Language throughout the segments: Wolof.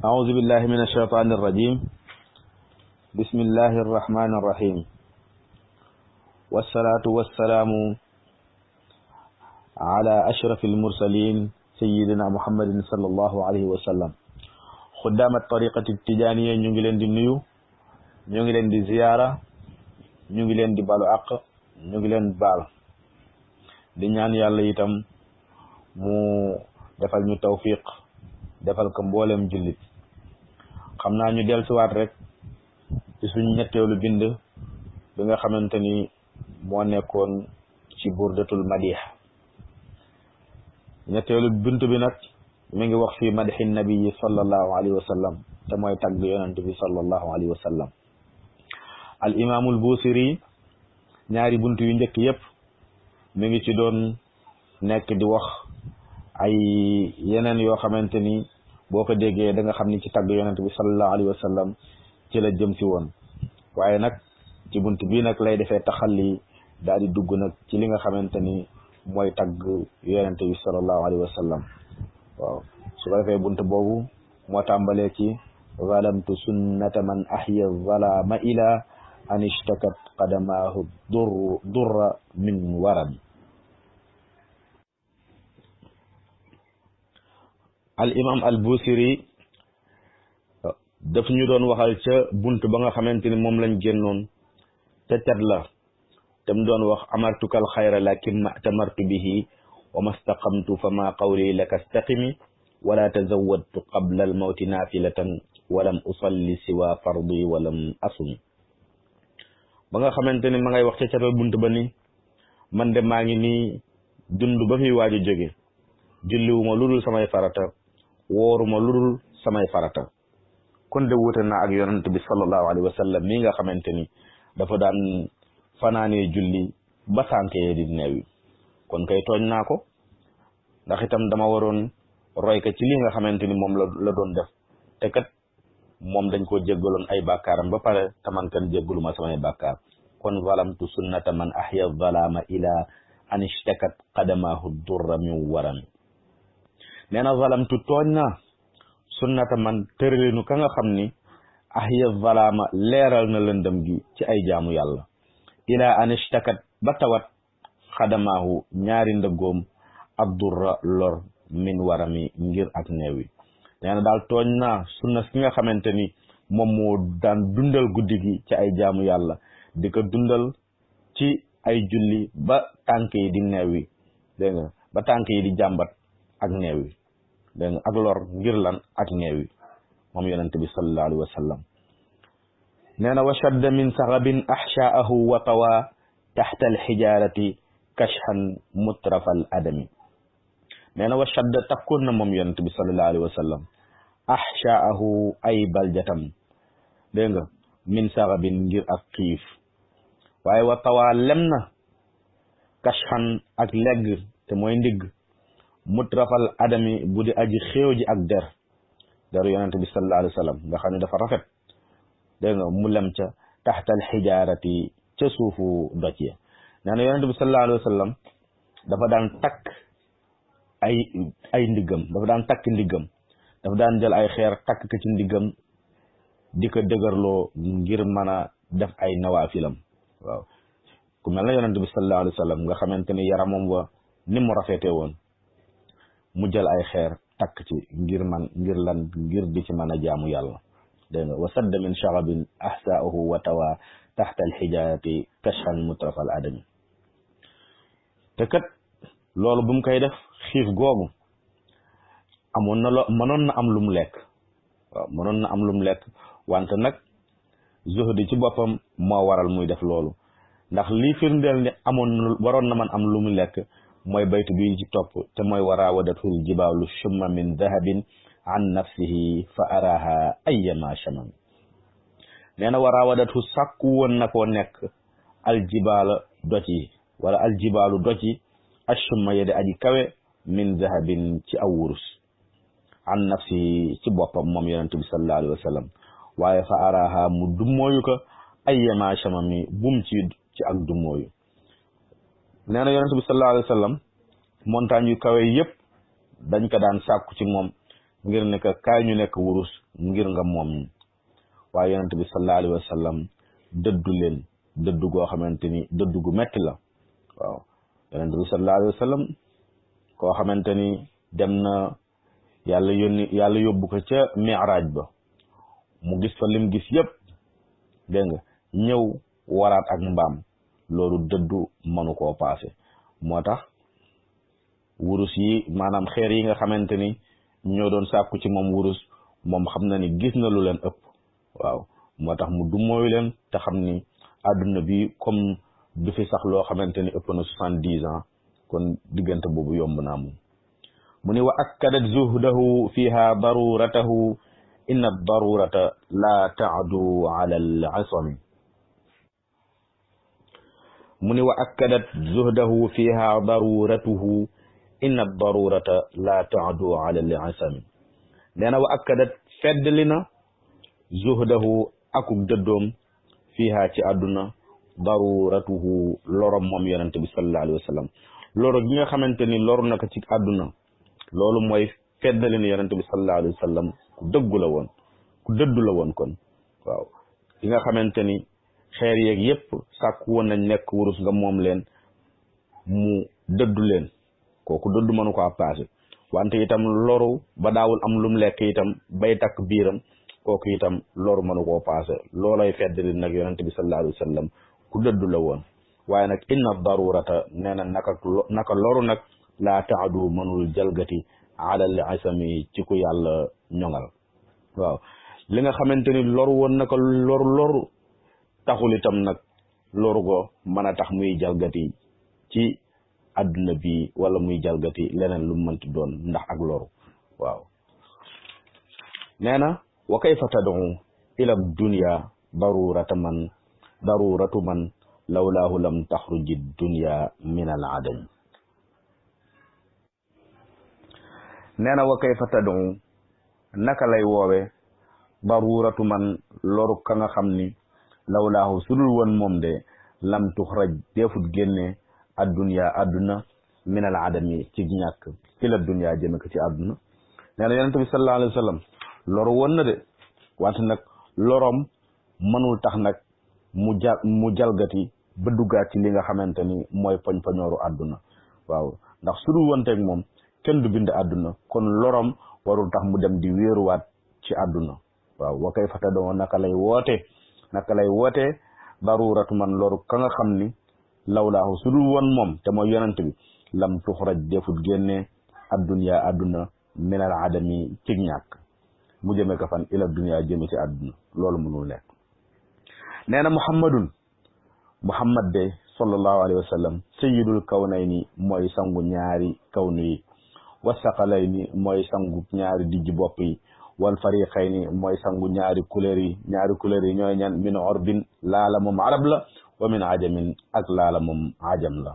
أعوذ بالله من الشيطان الرجيم بسم الله الرحمن الرحيم والصلاة والسلام على أشرف المرسلين سيدنا محمد صلى الله عليه وسلم خدام الطريقة التجانية نيغي دي نيو نيغي دي زيارة نيغي دي بالو عق نيغي بال di ñaan yàlla itam mu defal ñu tawfiq defal ko mboolem jullit xam naa ñu dellusiwaat rek ci suñu ñetteelu bind bi nga xamante ni moo nekkoon ci burdatul madih ñetteelu bind bi nag mi ngi wax fi madhi nabi sallallahu alayhi wa sallam te mooy tagg yonent bi sallallahu alayhi wa sallam al imaamul busiri ñaari bunt yu njëkk yépp mi ngi ci doon nekk di wax ay yeneen yoo xamante ni boo ko déggee da nga xam ni ci tagg yonent bi sallallahu alayhi wa sallam ci la jëm si woon waaye nag ci bunt bii nag lay defee taxalli daal di dugg nag ci li nga xamante ni mooy tagg yonent bi sallallahu alayhi wa sallam waaw su ko defee bunt boobu moo tàmbalee ci zalamtu sunnata man ahya zalama ila an ishtakat qadamahu durra min waram al imam al busiri daf ñu doon waxal ca bunt ba nga xamante ni moom lañ génnoon ca cat la te mu doon wax amartukal xayra lakin ma tamartu bihi wa mastaqamtu fa ma qawli laka staqimi wala tazawadtu qabla al mawti nafilatan walam usalli siwa fardi walam asumi ba nga xamante ni ma ngay wax ca catal bunt ba ni man de maa ngi nii dund ba muy waaju jóge julliwuma lu dul samay farata wooruma lu dul samay farata kon de wuute na ak yonent bi sallallahu alayhi wa sallam mi nga xamante ni dafa daan fanaanee julli ba sànkee di neewi kon kay tooñ naa ko ndax itam dama waroon roy ko ci li nga xamante ni moom la doon def te kat moom dañ ko jéggaloon ay bàkkaaram ba pare taman kan jéggaluma samay bàkkaar kon zalamtu sunnata man ahya zalama ila an ishtakat qadamahu durra min warami nee na zalamtu tooñ naa sunnata man tëralinu ka nga xam ni ahya zalama leeral na lëndëm gi ci ay jaamu yàlla ila an ishtakat ba tawat qadamahu ñaari ndëggoom ab durra lor min warami ngir ak neewi nee na daal tooñ naa sunna ki nga xamante ni moom moo daan dundal guddi gi ci ay jaamu yàlla di ko dundal ci ay julli ba tànk yi di neewi dégg nga ba tànk yi di jàmbat ak neewi dégg nga ak lor ngir lan ak neewi moom yonente bi sallallahu alayhi wa sallam nee na wa shadda min saxabin ahshaahu wa tawa taxta alxijaarati kashhan mutrafal adami nee na wa shadda takkoon na moom yonent bi sallallahu alayhi wa sallam ahshaahu ay baljatam dégg nga min saxabin ngir ak xiif waaye wa tawaa lem na kashhan ak legg te mooy ndigg mutrafal adami bu di aji xéew ji ak deru yonent bi sallallahu alayhi wa sallam nga xam ne dafa rafet dégg nga mu lem ca taxtal xijaarati ca suufu doj ya nee na yonent bi sallallahu alayhi wa sallam dafa daan takk ay ndiggam dafa daan takk ndiggam dafa daan jël ay xeer takk ko ci ndiggam di ko dëgërloo ngir mën a def ay nawaafilam waaw ku mel na yonent bi sallallahu alayhi wa sallam nga xamante ni yaramam wa ni mu rafetee woon mu jël ay xeer takk ci ngir di ci mën a jaamu yàlla dégg nga wa sadda min shaghabin ahsaahu wa tawa taxta alxijaarati kashhan mutrafal adami te kat loolu bu mu koy def xiif googu mënoon na am lu mu lekk waaw mënoon na am lu mu lekk wante nag zuhdi ci boppam moo waral muy def loolu ndax lii firndeel ne waroon na man am lu mu lekk mooy baytu bi ci topp te mooy waraawadathu jibaalu shumma min dahabin an nafsihi fa araha ayyama shamam nee na waraawadathu sàkku woon na koo nekk aljibaala doj yi wala aljibaalu doj yi ashumma yede aji kawe min dahabin ci aw wurus an nafsihi ci boppam moom yonent bi sallallahu alayhi wa sallam waaye fa araha mu dummóoyu ko ayyama shamami bum ci ak dummóoyu nee na yonent bi sallallahu alayhi wa sallam montagne yu kawe yëpp dañ ko daan sàkku ci moom ngir ne ka kaay ñu nekk wurus ngir nga moom ñi waaye yonent bi sallallahu alayhi wa sallam dëddu leen dëddu goo xamante ni dëddu gu metti la waaw yonent bi sallallahu alayhi wa sallam koo xamante ni dem na yàlla yóbbu ko ca mi'raaj ba mu gis fa lim gis yépp dégg nga ñëw waraat ak mbaam loolu dëddu mënu koo paase moo tax wurus yi maanaam xeer yi nga xamante ni ñoo doon sàkku ci moom wurus moom xam na ni gis na lu leen ëpp waaw moo tax mu du mooyu leen te xam ni àdduna bi comme du fi sax loo xamante ni ëpp na 70 ans kon diggante boobu yomb naa moom mu ni wa akkadat zuhdahu fiha daruratahu inna darurata la taadu ala al asami mu ni wa akkadat zuhdahu fiha daruratuhu inna darurata la taadu ala al asami nee na wa akkadat feddli na zuhdahu akuk dëddoom fiha ci àdduna daruratuhu lorom moom yonente bi sallallahu alayhi wa sallam loro gi nga xamante ni loru na ko ci àdduna loolu mooy feddali ni yonente bi sallallahu alayhi wa sallam ku dëggu la woon ku dëddu la woon kon waaw li nga xamante ni xeer yeeg yépp sàkku woon nañ nekk wurus nga moom leen mu dëddu leen kooku dëddu mënu ko paase wante itam loru ba daawul am lum lekk itam bay takk biiram kooku itam loru mënu koo paase loolay feddali nag yonente bi sallallahu alayhi wa sallam ku dëddu la woon waaye nag inna darurata nee na naka loru nag laa taadu mënul jalgati alal asami ci ku yàlla ñoŋal waaw li nga xamante ni loru woon naka loru taxul itam nag loru ko mën a tax muy jalgati ci àdduna bi wala muy jalgati leneen lu mënti doon ndax ak loru waaw nee na wa kayfa tad'u ila dunya daruratu man lawlaahu lam taxruji dunya min al adam nee na wa kayfa tad'u naka lay woowe daruratu man loru ka nga xam ni lawlaahu sudul woon moom de lam tuxraj defut génne addunya àdduna min al adami ci ñàkk ila dunya jëme ko ci àdduna nee na yonente bi sallallahu alayhi wa sallam loru woon na de wante nag lorom mënul tax nag mu jalgati ba duggaat ci li nga xamante ni mooy poñ-poñooru àdduna waaw ndax su dul wonteeg moom kenn du bind àdduna kon lorom warul tax mu dem di wéeruwaat ci àdduna waaw wa kay fata doo naka lay woote daruratu man loru ka nga xam ni lawlaahu su dul woon moom te mooy yonent bi lam tuxraj defut génne addunya àdduna minal adami ci ñàkk mu jëme ko fan ila dunya jëme ci àdduna loolu mënul nekk nee na muhammad de sallallahu alayhi wa sallam sayyidul kawnayni mooy sangu ñaari kawnu yi wasaqalayni mooy sangu ñaari dijji bopp yi wal fariqayni mooy sangu ñaari couleur yi ñooy ñan min orbin laala moom arab la wa min ajamin ak laala moom ajam la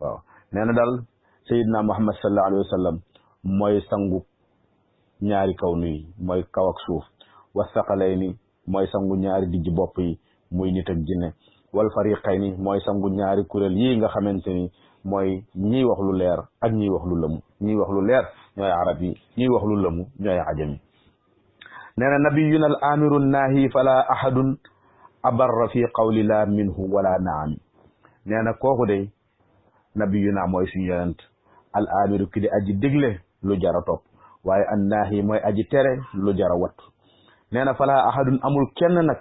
waaw nee na daal sayyidina muhammad sallallahu alayhi wa sallam mooy sangu ñaari kawnu yi mooy kaw ak suuf wasaqalayni mooy sangu ñaari dijji bopp yi muy nit ak jinne wal fariqayni mooy sangu ñaari kuréel yi nga xamante ni mooy ñiy wax lu leer ak ñiy wax lu lëmu ñiy wax lu leer ñooy arab yi ñiy wax lu lëmu ñooy ajami nee na nabiyuna al amiru naahi fala ahadun abarra fi qawli la minhu wala naami nee na kooku de nabiyuna mooy suñu yonent al amiru ki di aji digle lu jara topp waaye an naahi mooy aji tere lu jara wattu nee na fala ahadun amul kenn nag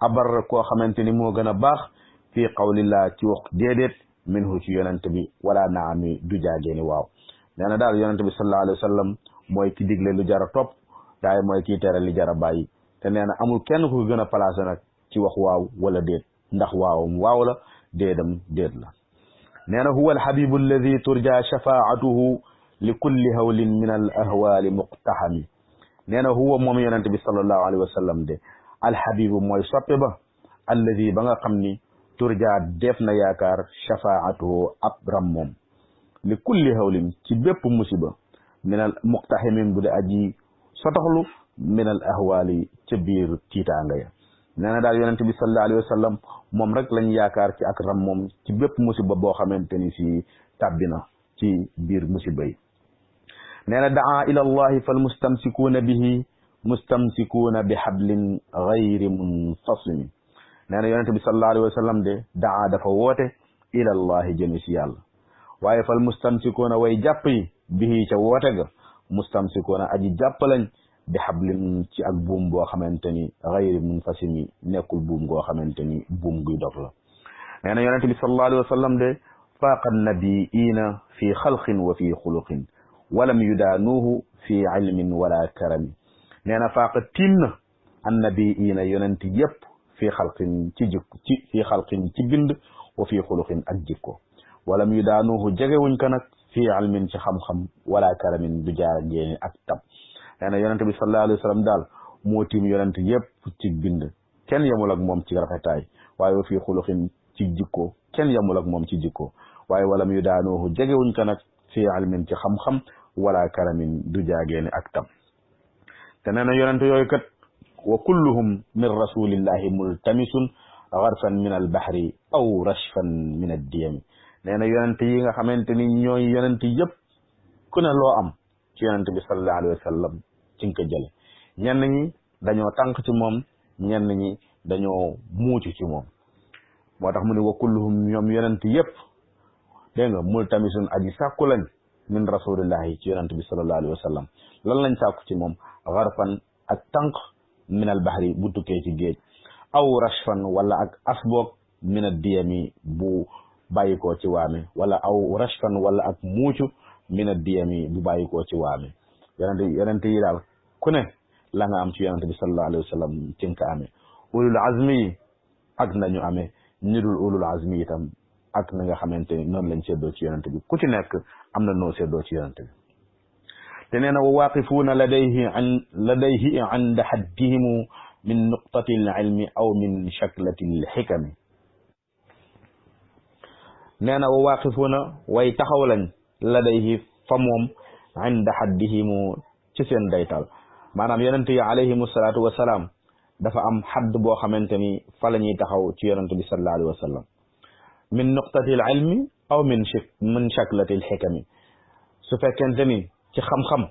abar koo xamante ni moo gën a baax fii qawlillah ci wax déedéet minhu ci yonent bi wala naami du jaageeni waaw nee na daal yonent bi sallallahu alayhi wa sallam mooy ki digle lu jara topp daay mooy kii tere li jara bàyyi te nee na amul kenn ku gën a placé nag ci wax waaw wala déet ndax waawam waaw la déedam déet la nee na huwa alhabibu alladi turja shafaatuhu li kulli hawlin min al ahwali muqtahami nee na huwa moom yonent bi sallallahu alayhi wa sallam de alhabibu mooy soppe ba alladi ba nga xam ni turja def na yaakaar shafaatuhu ab ram moom li kulli hawlin ci bépp musiba min al muqtahimin bu de aji sotoxlu min al ahwali ca biir tiitaanga ya nee na daal yonente bi sallallahu alayhi wa sallam moom rek lañ yaakaar ci ak ram moom ci bépp musiba boo xamante ni si tàbbi na ci biir musiba yi nee na daa ila allahi fal mustamsikuuna bihi mustamsikuuna bi hablin gayri munfasimi. nee na yonente bi sallallahu alayhi wa sallam de daa dafa woote ila allahi jëmi si yàlla, waaye fal mustamsikuuna way jàpp yi bihi ca woote ga mustamsikuuna aji jàpp lañ bi hablin ci ak buum boo xamante ni gayri munfasimi nekkul buum goo xamante ni buum guy dog la. nee na yonente bi sallallahu alayhi wa sallam de faaqa nabiina fi xalqin wa fi xuluqin walam yudaanuuhu fi ilmin wala karami. nee na faaqa tiim na annabiina yonent yëpp fi xalqin ci jikko fi xalqin ci bind wa fi xuluqin ak jikko walam yudaanuuhu jegewuñ ko nag fi ilmin ci xam-xam wala karamin du jaar génne ak tab. nee na yonent bi sallallahu alayhi wa sallam daal moo tiim yonent yëpp ci bind kenn yemul ak moom ci rafetaay, waaye wa fi xuluqin ci jikko kenn yemul ak moom ci jikko, waaye walam yudaanuuhu jegewuñ ko nag fi ilmin ci xam-xam wala karamin du jaageene ak tam. te nee na yonent yooyu kat wa kulluhum min rasulillahi multamisun garfan min al bahri aw rashfan min ad diyami. nee na yonent yi nga xamante ni ñooy yonent yëpp ku ne loo am ci yonent bi sallallahu alayhi wa sallam ci nga ko jële. ñenn ñi dañoo tànk ci moom, ñenn ñi dañoo muucu ci moom. moo tax mu ne wa kulluhum ñoom yonent yëpp dégg nga multamisun aji sàkku lañ min rasulillahi ci yonent bi sallallahu alayhi wa sallam. lan lañ sàkku ci moom? garfan ak tànk min al bahri bu tukkee ci géej, aw rashfan wala ak asboog min ad diyami bu bàyyikoo ci waame, wala aw rashfan wala ak muucu min ad diyami bu bàyyikoo ci waame. yonent yi daal ku ne la nga am ci yonent bi sallallahu alayhi wa sallam ci nga ko amee. ulul azmi yi ak nañu amee, ñi dul ulul azmi itam ak na nga xamante ni noonu lañ seddoo ci yonent bi, ku ci nekk am na noo seddoo ci yonent bi. te nee na wa waaqifuuna ladayhi inda haddihimu min nuqtati al ilmi aw min shaklati al xikami. nee na wa waaqifuuna way taxaw lañ ladayhi fa moom inda haddihimu ci seen daytal. maanaam yonent yi alayhimu salaatu wa salaam dafa am xadd boo xamante ni fa la ñuy taxaw ci yonent bi sallallahu alayhi wa sallam min nuqtati al ilmi aw min shaklati al xikami. su fekkente ni ci xam-xam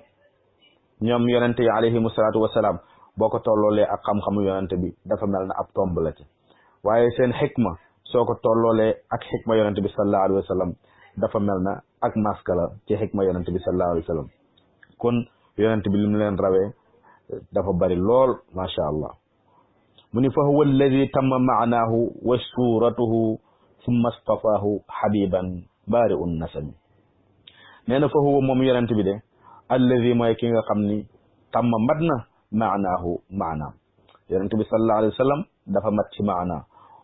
ñoom yonente yi alayhimu salaatu wasalaam boo ko tolloolee ak xam-xamu yonente bi dafa mel na ab tomb la ci, waaye seen xikma soo ko tolloolee ak xikma yonente bi sallallahu alayhi wa sallam dafa mel na ak maska la ci xikma yonente bi sallallahu alayhi wa sallam. kon yonente bi li mu leen rawee dafa bari lool macha allah. mu ni fa huwa alladi tamma maanaahu wa suratuhu summa stafaahu habiban baari'un nasami. nee na fa huwa moom yonent bi de alladi mooy ki nga xam ni tamma mat na maanaahu maanaam. yonent bi sallallahu alayhi wa sallam dafa mat ci maanaa,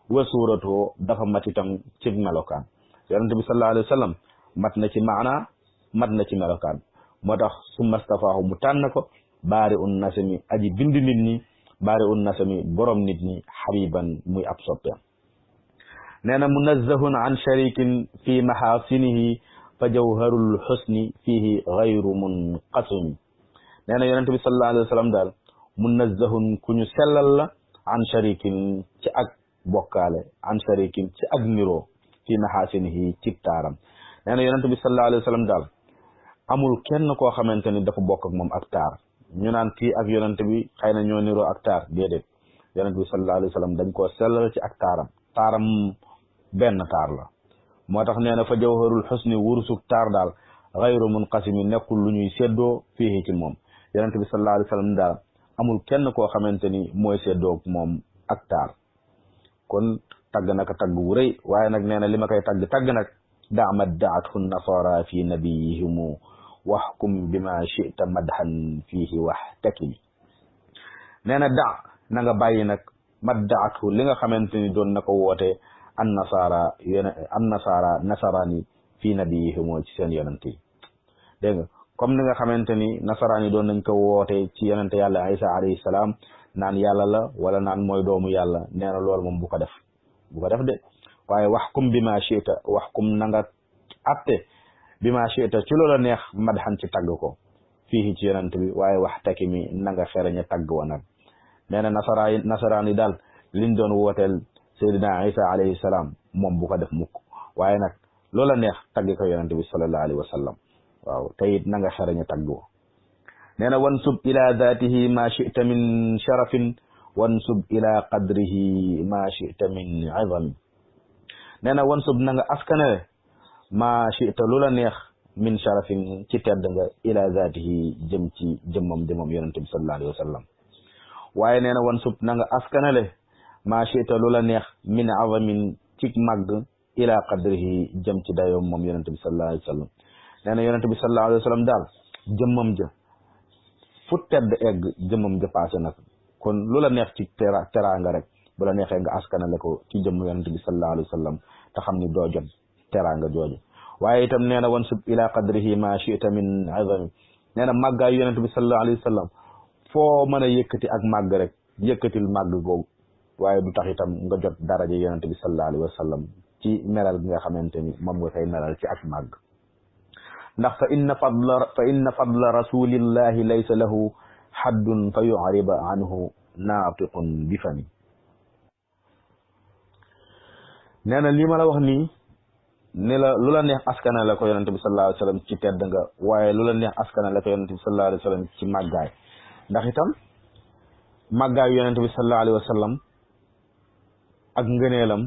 wa suuratoo dafa mat itam ci melokaan. yonent bi sallallahu alayhi wa sallam mat na ci maanaa, mat na ci melokaan. moo tax summa stafaahu mu tànn ko baari'un nasami aji bind nit ñi, baari'un nasami borom nit ñi, habiban muy ab soppeem. nee na munazzahun an sharikin fi mahasinihi fa jawharul xusni fihi gayru munqasimi. nee na yonente bi sallallahu alayhi wa sallam daal munazzahun ku ñu sellal la an sharikin ci ak bokkaale, an sharikin ci ak niroo fi mahasinihi ci taaram. nee na yonente bi sallallahu alayhi wa sallam daal amul kenn koo xamante ni dafa bokk ak moom ak taar, ñu naan kii ak yonente bi xëy na ñoo niroo ak taar. déedéet, yonente bi sallallahu alayhi wa sallam dañ koo sellal ci ak taaram. taaram benn taar la. moo tax nee na fa jawharul xusni wurusuk taar daal gayru munqasimi nekkul lu ñuy séddoo fii ci moom. yonent bi sallallahu alayhi wa sallam daal amul kenn koo xamante ni mooy séddoo moom ak taar. kon tagg naka tagg wu rëy, waaye nag nee na li ma koy tagg nag daa ma daathu nasara fi nabiyihimu waxkum bima chita madhan fihi waxtakimi. nee na daa na nga bàyyi nag ma daathu li nga xamante ni doon na ko woote an nasara nasaraan fi nabiyihimu ci seen yonent yi. dégg nga comme ni nga xamante ni nasaraan yi doon nañ ko woote ci yonente yàlla Isa alayhi salaam naan yàlla la wala naan mooy doomu yàlla. nee na loolu moom bu ko def de, waaye waxkum bi ma chita, waxkum na nga atte bi ma chita ci loola neex madhan ci tagg ko fii ci yonent bi, waaye wax taki mi na nga xereña tagg wa nag. nee na nasaraan yi daal liñ doon wooteel Seydina Isa alayhi salaam moom bu ko def mukk, waaye nag loola neex tagg ko yonent bi sallallahu alayhi wa sallam. waaw te it na nga xaraña tagg nee na wansub ila daatihi ma chita min sharafin wansub ila qadrihi ma chita min izami nee na wansub na nga askanale ma chita lu la neex min sharafin ci tedd nga ila daatihi jëm ci jëmmam yonente bi sallallahu alayhi wa sallam waaye nee na wansub na nga askanale ma chita lu la neex min azamin ci màgg ila qadrihi jëm ci dayoom moom yonente bi sallallahu alayhi wa sallam nee na yonente bi sallallahu alayhi wa sallam daal jëmmam ja fu tedd egg jëmmam ja paase nag kon lu la neex ci teraanga rek bu la neexee nga askanale ko ci jëmm yonente bi sallallahu alayhi wa sallam te xam ni doo jot teraanga jooju waaye itam nee na wansub ila qadrihi ma chita min azami nee na màggaayu yonente bi sallallahu alayhi wa sallam foo mën a yëkkati ak màgg rek yëkkatil màgg googu waaye du tax itam nga jot daraja yonente bi sallallahu alayhi wa sallam ci melal gi nga xamante ni moom nga koy melal ci ak màgg ndax fa inna fadla rasulillahi laysa lahu haddun fa yu'riba anhu naatiqun bi fami nee na li ma la wax nii ne la lu la neex askana la ko yonente bi sallallahu alayhi wa sallam ci tedd nga waaye lu la neex askana la ko yonente bi sallallahu alayhi wa sallam ci màggaay ndax itam màggaayu yonente bi sallallahu alayhi wa sallam ak ngëneelam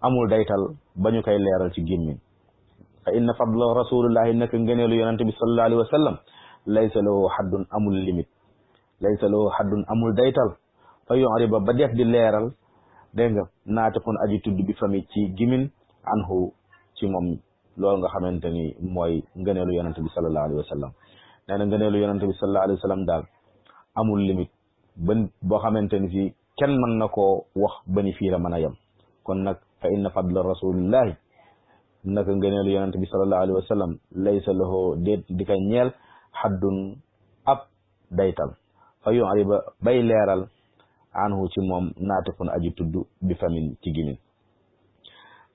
amul daytal ba ñu koy leeral ci gémmiñ fa inna fadla rasulillahi naka ngëneelu yonente bi sallallahu alayhi wa sallam laysa lahu haddun amul limite laysa lahu haddun amul daytal fa yu'riba ba def di leeral dégg nga naatiqun aji tudd bi fami ci gimin anhu ci moom loolu nga xamante ni mooy ngëneelu yonente bi sallallahu alayhi wa sallam nee na ngëneelu yonente bi sallallahu alayhi wa sallam daal amul limite ban boo xamante ni fii kenn mën na koo wax ba ni fii la mën a yem kon nag fa inna fadla rasulillahi naka ngëneelu yonente bi sallallahu alayhi wa sallam laysa lahu déet di ka ñeel haddun ab daytal fa yu'riba bay leeral anhu ci moom naatiqun aji tudd bi famin ci gimin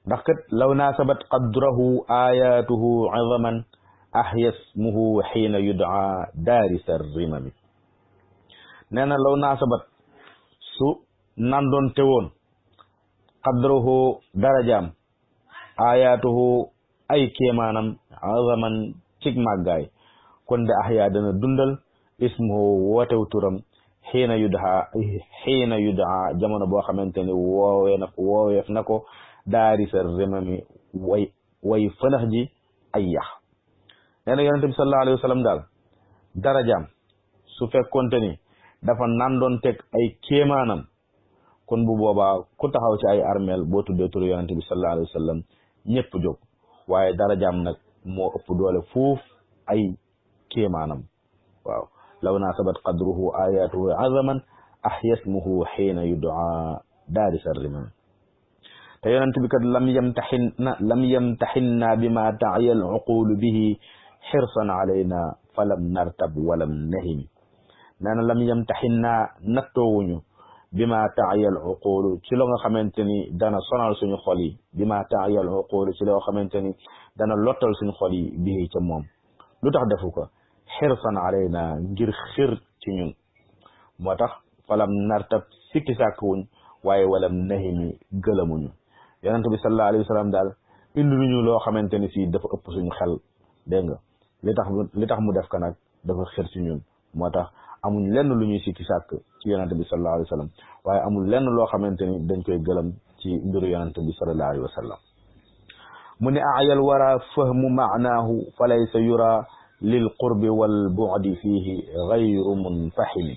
ndax kat law naasabat qadrahu ayatuhu izaman ahyasmuhu xiina yudaa daarisa rimami nee na law naasabat su nandoon te woon qadrahu darajaam ayatuhu ay kéemaanam izaman cig màggaay kon de ahya dana dundal ismuhu wootew turam xiina yudaa jamono boo xamante ni wooweef na ko daarisa rimami way fënax ji ay yax nee na yonente bi sallallahu alayhi wa sallam daal darajaam su fekkonte ni dafa nandoon teg ay kéemaanam kon bu boobaa ku taxaw ci ay armeel boo tuddee turu yonente bi sallallahu alayhi wa sallam ñëpp jóg waaye darajaam nag moo ëpp doole fuuf ay kéemaanam waaw law naasabat qadruhu ayatuhu azaman ahyasmuhu xiina yudaa daarisa rimami te yonent bi kat lam yamtaxinna bima taaya al uqulu bihi xirsan alayna falam nartab walam nahimi nee na lam yamtaxinna nattoowuñu bima taaya al uqulu ci loo nga xamante ni dana sonal suñu xol yi bima taaya al uqulu ci loo xamante ni dana lottal suñu xol yi bihi ca moom lu tax defu ko xirsan alayna ngir xir ci ñun moo tax falam nartab sikki sàkkwuñ waaye walam nahimi gëlamuñu yonente bi sallallahu alayhi wa sallam daal indi luñu loo xamante ni si dafa ëpp suñu xel dégg nga li tax mu def ko nag dafa xir ci ñun moo tax amuñ lenn lu ñuy sikki sàkk ci yonente bi sallallahu alayhi wa sallam waaye amul lenn loo xamante ni dañ koy gëlam ci mbiru yonente bi sallallahu alayhi wa sallam mu ne ayal wara fahmu maanaahu fa laysa yura lil qurbi wal bu'di fihi ghayru munfahimi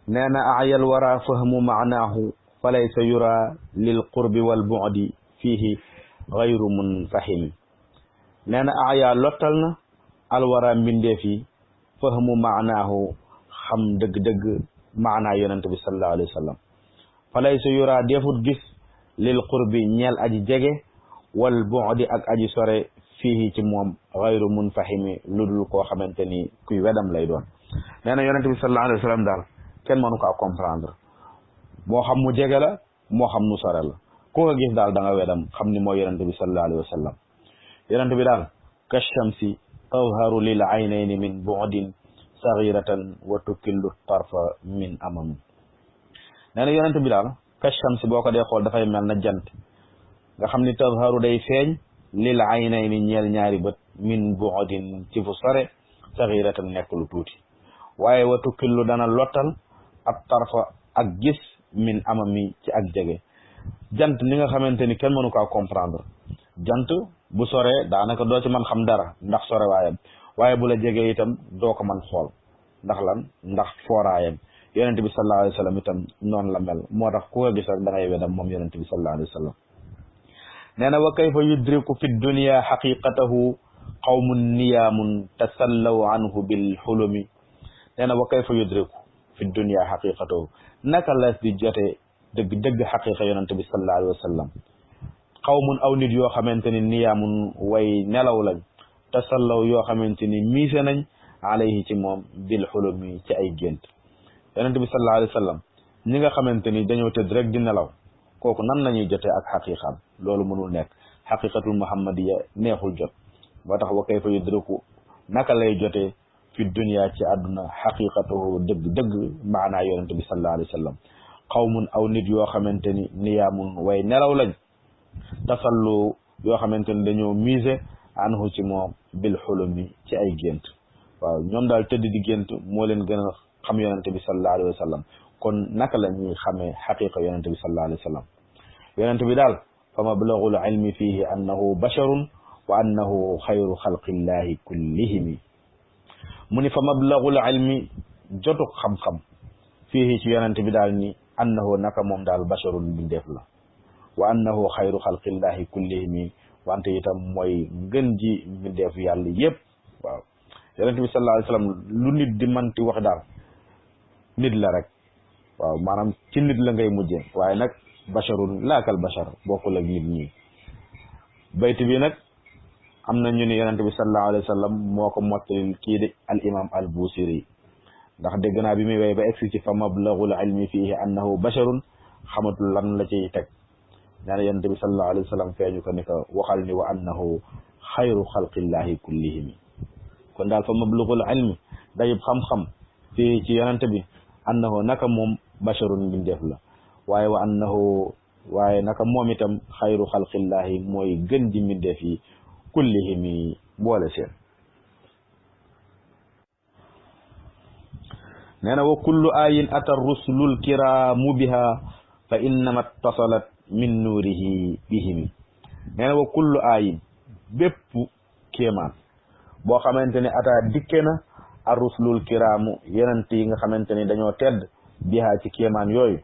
nee na ayal wara fahmu maanaahu fa laysa yura lil qurbi wal bu'di fihi ghayru munfahimi nee na aya lottal na alwara mbindeef yi fahmu maanaahu xam dëgg-dëgg maanaa yonente bi sallallahu alayhi wa sallam fa laysa yura defut gis lil qurbi ñeel aji jege wal bu'di ak aji sore fihi ci moom ghayru munfahimi lu dul koo xamante ni kuy wedam lay doon nee na yonente bi sallallahu alayhi wa sallam daal kenn mënu kaa comprendre moo xam mu jege la moo xam mu sore la ku nga gis daal da nga wedam xam ni mooy yonente bi sallallahu alayhi wa sallam yonente bi daal kashamsi tazharu lil aynayni min bu'din saghiratan wa tukillu tarfa min amam nee na yonente bi daal kashamsi boo ko dee xool dafay mel na jant nga xam ni tazharu day feeñ lil aynayni ñeel ñaari bët min bu'din ci fu sore saxiratan nekk lu tuuti waaye wa tukillu dana lottal ab tarfa ak gis min amami ci ak jege jant ni nga xamante ni kenn mënu kaa comprendre jant bu sore daanaka doo ci mën xam dara ndax sore waayam waaye bu la jegee itam doo ko mën xool ndax lan ndax fooraayam yonent bi sallallahu alayhi wa sallam itam noonu la mel moo tax ku ko gis rek da ngay wedam moom yonent bi sallallahu alayhi wa sallam nee na wa kayfa yudriku fi dunya xaqiqatahu qawmun niyaamun tasallaw anhu bil xulumi nee na wa kayfa yudriku fi dunya xaqiqatahu naka la di jote dëgg xaqiqa yonent bi sallallahu alayhi wa sallam qawmun aw nit yoo xamante ni niyaamun way nelaw lañ tasallaw yoo xamante ni miise nañ alayhi ci moom bil xulumi ci ay gént yonent bi sallallahu alayhi wa sallam ñi nga xamante ni dañoo tëdd rek di nelaw kooku nan lañuy jotee ak xaqiqaam loolu mënul nekk xaqiqatul muhammadiya neexul jot moo tax wa kayfa yudriku naka lay jotee fi dunya ci àdduna xaqiqatuhu dëgg maanaa yonent bi sallallahu alayhi wa sallam qawmun aw nit yoo xamante ni niyaamun way nelaw lañ tasallu yoo xamante ni dañoo mise anhu ci moom bil xulumi ci ay gént waaw ñoom daal tëdd di gént moo leen gën a xam yonent bi sallallahu alayhi wa sallam kon naka la ñuy xamee xaqiqa yonent bi sallallahu alayhi wa sallam yonent bi daal fa mablagul ilmi fihi annahu basharun wa annahu xayru xalqillahi kullihimi mu ni fa mablagul ilmi jotu xam-xam fihi ci yonent bi daal ni annahu naka moom daal basharun bindeef la wa annahu xayru xalqillahi kullihimi wante itam mooy ngën ji bindeef yàlla yépp waaw yonent bi sallallahu alayhi wa sallam lu nit di manti wax daal nit la rek waaw maanaam ci nit la ngay mujjee waaye nag basharun laakal bashar bokkul ak nit ñi bayti bi nag am na ñu ni yonent bi sallallahu alayhi wa sallam moo ko mottali kii di al imam al busiri ndax dégg naa bi muy way ba egsi ci fa mablagul ilmi fihi annahu basharun xamatul lan la ciy teg nee na yonent bi sallallahu alayhi wa sallam feeñu ko ni ko waxal ni wa annahu xayru xalqillahi kullihimi kon daal fa mablagul ilmi dayib xam-xam fii ci yonent bi annahu naka moom basharun mbindeef la waaye naka moom itam xayru xalqillahi mooy gën ji mbindeef yi kullihimi boole seen nee na wa kullu ayin ata rusulul kiraamu biha fa innama tasalat min nuurihi bihimi nee na wa kullu ayin bépp kéemaan boo xamante ne ata dikke na ar rusulul kiraamu yonent yi nga xamante ni dañoo tedd biha ci kéemaan yooyu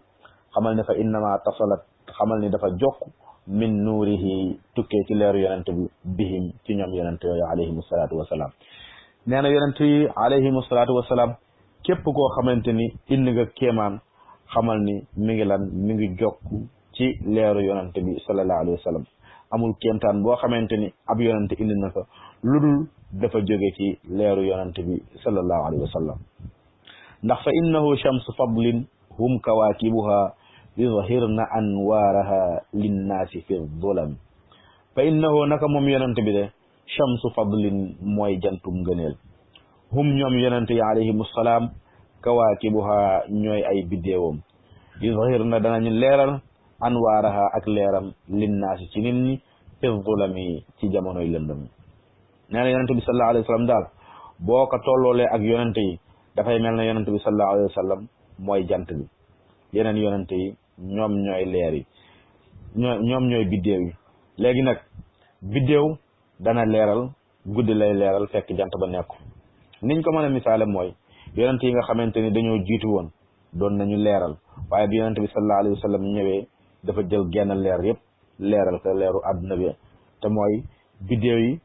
xamal ne fa innama tasalat xamal ni dafa jokk min nuurihi tukkee ci leeru yonent bi bihim ci ñoom yonent yooyu alayhimu salaatu wasalaam nee na yonent yi alayhimu salaatu wasalaam képp koo xamante ni indi nga kéemaan xamal ni mi ngi jokk ci leeru yonent bi sallallahu alayhi wa sallam amul kéemtaan boo xamante ni ab yonent indi na ko lu dul dafa jóge ci leeru yonent bi sallallahu alayhi wa sallam ndax fa innahu shamsu fadlin hum kawaakibuha yuzhirna anwaaraha linnaasi fi zulami fa innahu naka moom yonent bi de shamsu fadlin mooy jantum ngëneel hum ñoom yonent yi alayhimu salaam kawaakibuha ñooy ay biddéewam yuzhirna danañu leeral anwaaraha ak leeram linnaasi ci nit ñi fi zulami ci jamonoy lëndëm nee na yonent bi sallallahu alayhi wa sallam daal boo ko tolloolee ak yonent yi dafay mel na yonent bi sallallahu alayhi wa sallam mooy jant bi yeneen yonent yi ñoom ñooy leer yi ñoom ñooy biddéew yi léegi nag biddéew dana leeral guddi lay leeral fekk jant ba nekku niñ ko mën a misaale mooy yonent yi nga xamante ni dañoo jiitu woon doon nañu leeral waaye bi yonent bi sallallahu alayhi wa sallam ñëwee dafa jël genn leer yëpp leeral ko leeru àdduna bi te mooy biddéew yi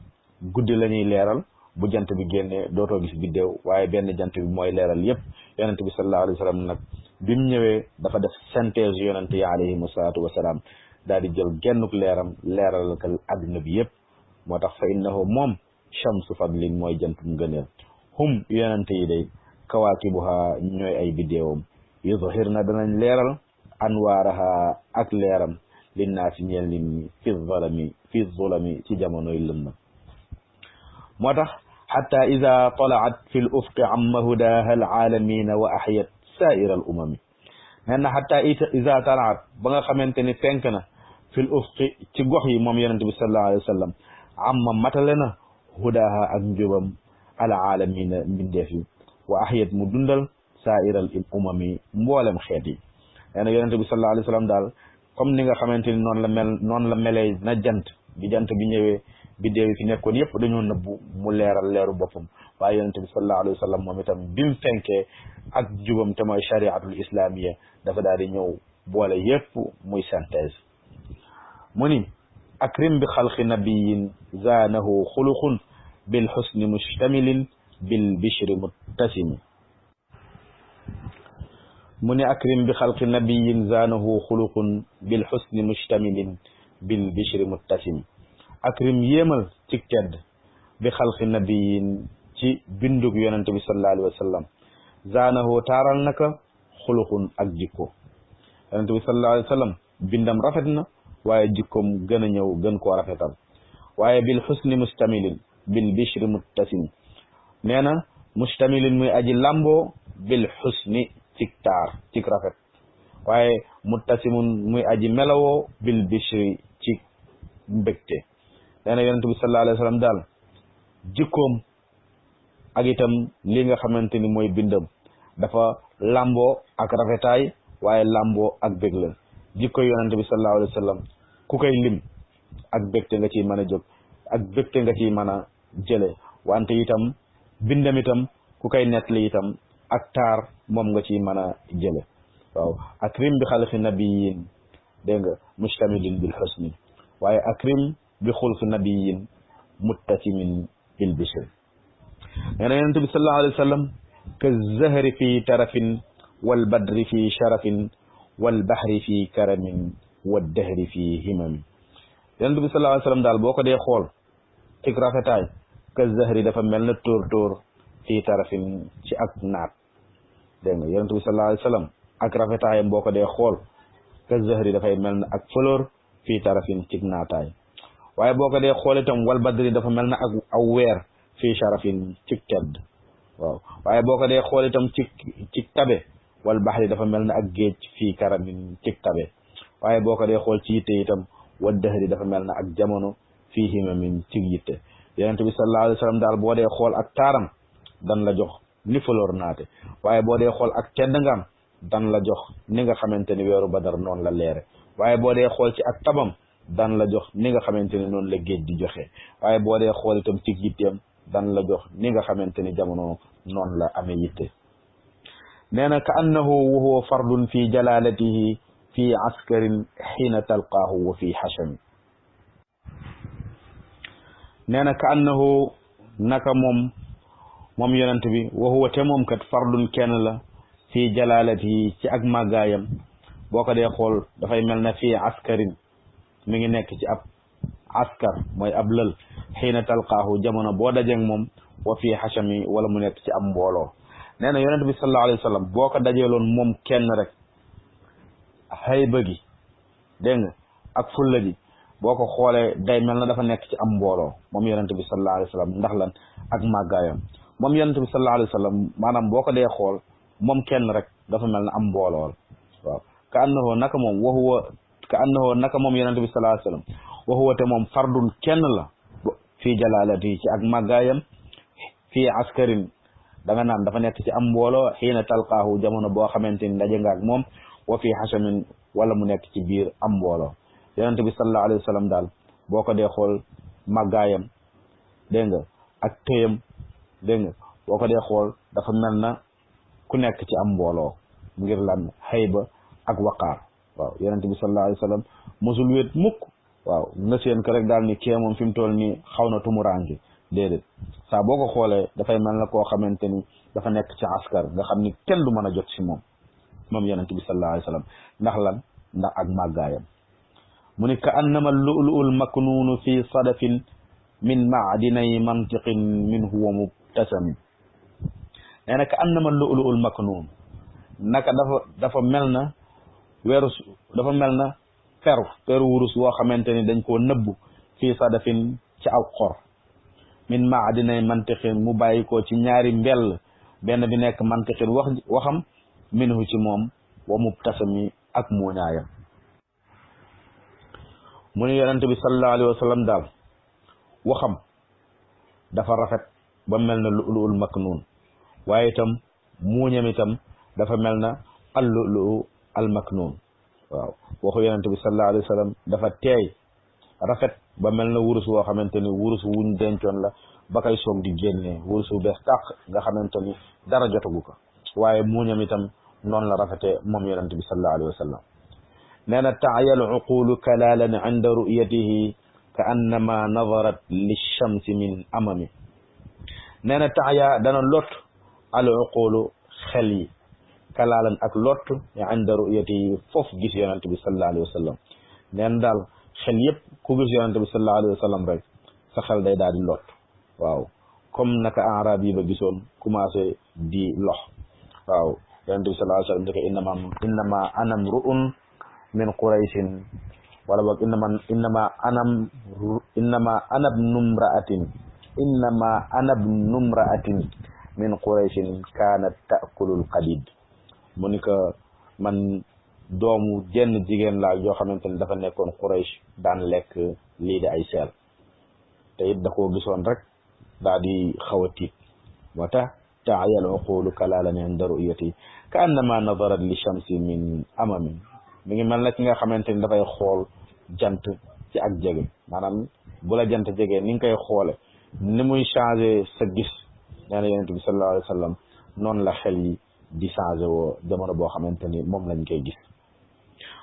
guddi la ñuy leeral bu jant bi génnee dootoo gis biddéew waaye benn jant bi mooy leeral yëpp yonent bi sallallahu alayhi wa sallam nag bi mu ñëwee dafa def synthèse yonent yi alayhimu salaatu wasalaam daal di jël gennuk leeram leeral ko àdduna bi yëpp moo tax fa innahu moom shamsu fadlin mooy jantum ngëneel hum yonent yi day kawaakibuha ñooy ay biddéewam yuzhirna danañ leeral anwaaraha ak leeram linnaasi ñeel nit ñi fi zulami ci jamonoy lëndëm moo tax xatta ida talaat fi l ufqi amma hudaha alaalamina wa axyat saa'ira al umami nee na xatta ida talaat ba nga xamante ni fenk na fi l ufqi ci gox yi moom yonente bi sallallahu alayhi wa sallam amma matale na hudaha ak njubam ala alamina mbindeef yi wa ahyat mu dundal sairal umami mboolem xeet yi nee na yonente bi sallallahu alayhi wa sallam daal comme ni nga xamante ni noonu la melee na jant bi jant bi ñëwee biddéew yi fi nekkoon yëpp dañoo nëbbu mu leeral leeru boppam waaye yonente bi sallallahu alayhi wa sallam moom itam bi mu fenkee ak jubam te mooy chariatul islamiyya dafa daal di ñëw boole yëpp muy synthèse mu ni akrim bi xalqi nabiyin zaanahu xuluqun bil xusni mustamilin bil bishri muttasimi mu ni akrim bi xalqi nabiyin zaanahu xuluqun bil xusni mustamilin bil bishri muttasimi akrim yéemal ci tedd bi xalqi nabiyin ci bindug yonente bi sallallahu alayhi wa sallam zaanahu taaral naka xuluqun ak jikko yonente bi sallallahu alayhi wa sallam bindam rafet na waaye jikkoom gën a ñëw gën koo rafetal waaye bil xusni mustamilin bil bishri muttasim nee na mustamilin muy aji lamboo bil xusni cig taar cig rafet waaye muttasimun muy aji melawoo bil bishri ci mbégte nee na yonente bi sallallahu alayhi wa sallam daal jikkoom ak itam li nga xamante ni mooy bindam dafa lamboo ak rafetaay waaye lamboo ak bég la jikko yonente bi sallallahu alayhi wa sallam ku koy lim ak bégte nga ciy mën a jóg ak bégte nga ciy mën a jële wante itam bindam itam ku koy nettali itam ak taar moom nga ciy mën a jële waaw akrim bi xalqi nabiyin dégg nga mustamilin bil husni waaye akrim bi xulqi nabiyin muttasimin bil bishr nee na yonente bi sallallahu alayhi wa sallam ka zahri fi tarafin wal badri fi sharafin wal bahri fi karamin wad dahri fi himami yonent bi sallallahu alayhi wa sallam daal boo ko dee xool ci rafetaay ka zahri dafa mel na tóor fii tarafin ci ak naat dégg nga yonent bi sallallahu alayhi wa sallam ak rafetaayam boo ko dee xool ka zahri dafay mel na ak fleur fii tarafin ci naataay waaye boo ko dee xool itam wal badri dafa mel na ak aw weer fii sharafin ci tedd waaw waaye boo ko dee xool itam ci tabe wal baxri dafa mel na ak géej fii karamin ci tabe waaye boo ko dee xool ci yitte itam wal dahri dafa mel na ak jamono fii himamin ci yitte yonent bi sallallahu alayhi wa sallam daal boo dee xool ak taaram dan la jox ni fleur naate waaye boo dee xool ak tedd ngam dan la jox ni nga xamante ni weeru badar noonu la leere waaye boo dee xool ci ak tabam dan la jox ni nga xamante ni noonu la géej di joxe waaye boo dee xool itam ci yitteem dan la jox ni nga xamante ni jamono noonu la amee yitte nee na ka annahu wa huwa fardun fi jalalatihi fi askarin xiina talqaahu wa fi xachami nee na ka annahu naka moom yonent bi wa huwa te moom kat fardun kenn la fi jalalatihi ci ak màggaayam boo ko dee xool dafay mel na fii askarin mi ngi nekk ci ab askar mooy ab lël xiina talqaahu jamono boo dajeeg moom wa fii xachami wala mu nekk ci ab mbooloo nee na yonent bi sallallahu alayhi wa sallam boo ko dajeeloon moom kenn rek xayba gi dégg nga ak fulla gi boo ko xoolee day mel na dafa nekk ci am mbooloo moom yonent bi sallallahu alayhi wa sallam ndax lan ak màggaayam moom yonent bi sallallahu alayhi wa sallam maanaam boo ko dee xool moom kenn rek dafa mel na am mbooloo waaw ka annahu naka moom naka moom yonent bi sallallahu alayhi wa sallam wa huwa te moom fardun kenn la fii jalalati ci ak màggaayam fii askarin da nga naan dafa nekk ci am mbooloo xiina talqaahu jamono boo xamante ni daje nga ak moom wa fii xasamin wala mu nekk ci biir am mbooloo yonent bi sallallahu alayhi wa sallam daal boo ko dee xool màggaayam dégg nga ak téyam dégg nga boo ko dee xool dafa mel na ku nekk ci am mbooloo ngir lan xayba ak waqaar waaw yonent bi sallallahu alayhi wa sallam mosul wéet mukk waaw nga seen ko rek daal ni kee moom fi mu toll nii xaw na tumuraange déedéet saa boo ko xoolee dafay mel na koo xamante ni dafa nekk ci askar nga xam ni kenn du mën a jot si moom yonent bi sallallahu alayhi wa sallam ndax lan ndax ak màggaayam mu ni ka annama lu'lu'ul maknuunu fi sadafin min maadinay mantiqin min huwa mubtasami nee na ka annama lu'lu'ul maknuun naka dafa mel na dafa mel na peru wurus woo xamante ni dañ koo nëbbu fii sadafin ci aw xor min maadinay mantiqin mu bàyyi ko ci ñaari mbell benn bi nekk mantiqin waxam minhu ci moom wa mubtasami ak muuñaayam mu ni yonente bi sallallahu alayhi wa sallam daal waxam dafa rafet ba mel na lu'lu'ul maknuun waaye itam muuñam itam dafa mel na al lu'lu'u al maknuun waaw waxu yonent bi sallallahu alayhi wa sallam dafa teey rafet ba mel na wurus woo xamante ni wurus wuñ dencoon la ba koy soog di génnee wurus wu bees tàq nga xamante ni dara jotagu ko waaye muuñam itam noonu la rafetee moom yonent bi sallallahu alayhi wa sallam nee na taayal uqulu kalaalan inda ru'yatihi ka annama nadarat lishamsi min amami nee na taaya dana lot al uqulu xel yi kalaalan ak lot inda ru'yatihi foofu gis yonent bi sallallahu alayhi wa sallam nee na daal xel yëpp ku gis yonent bi sallallahu alayhi wa sallam rek sa xel day daal di lot waaw comme naka arab yi ba gisoon commencé di lox waaw yonent bi sallallahu alayhi wa sallam dëkk innama ana mru'un min qurayshin wala boog innama ana ibnu mra'atin min qurayshin kaanat ta'kulul qadid mu ni ko man doomu jenn jigéen laa yoo xamante ni dafa nekkoon quraysh daan lekk lii di ay seel te it da koo gisoon rek daa di xaw a tiit moo tax taayal uqulu kalaalan inda ru'yati ka annama nadarat li shamsi min amamin mi ngi mel na ki nga xamante ni dafay xool jant ci ak jege maanaam bu la jant jegee ni nga koy xoole ni muy changé sa gis nee na yonent bi sallallahu alayhi wa sallam noonu la xel yi di changé woo jamono boo xamante ni moom lañ koy gis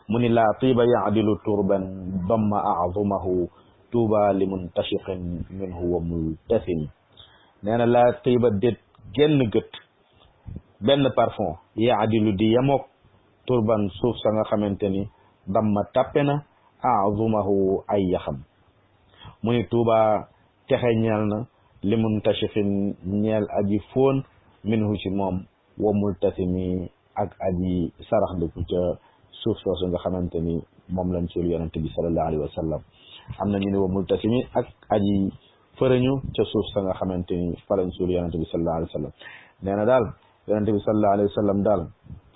mu ni laa tiiba yaadilu turban damma a'zumahu tuuba li muntashiqin minhu wa multasim nee na laa tiiba déet genn gët benn parfum yaadilu di yamook turban suuf sa nga xamante ni damma tàppe na a'zumahu ay yaxam mu ni tuuba texe ñeel na li muntashifin ñeel aji fóon minhu ci moom wa multasimi ak aji sarax ndiku ca suuf soosu nga xamante ni moom lañ suul yonent bi sallallahu alayhi wa sallam am na ñu ne wa multasimi ak aji fërëñu ca suuf sa nga xamante ni fa lañ suul yonent bi sallallahu alayhi wa sallam nee na daal yonent bi sallallahu alayhi wa sallam daal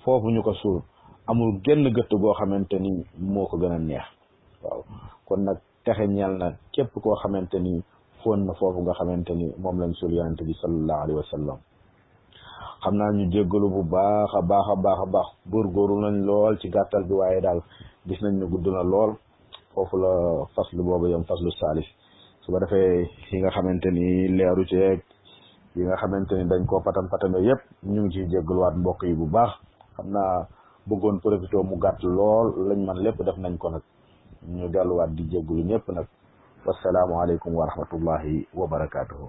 foofu ñu ko suul amul genn gëtt goo xamante ni moo ko gën a neex waaw kon nag texe ñeel na képp koo xamante ni foon na foofu nga xamante ni moom lañ suul yonent bi sallallahu alayhi wa sallam xam naa ñu jéggalu bu baax a baax góorgóorlu nañ lool ci gàttal bi waaye daal gis nañ ne gudd na lool foofu la faslu boobu yom faslu saalif su ko defee yi nga xamante ni leeru ci yeeg yi nga xamante ni dañ koo patame yëpp ñu ngi ciy jéggaluwaat mbokk yi bu baax xam naa bëggoon profité mu gàtt lool lañ man lépp def nañ ko nag ñu delluwaat di jéggalu ñëpp nag wasalaamu aleykum wa rahmatullahi wa barakaatuhu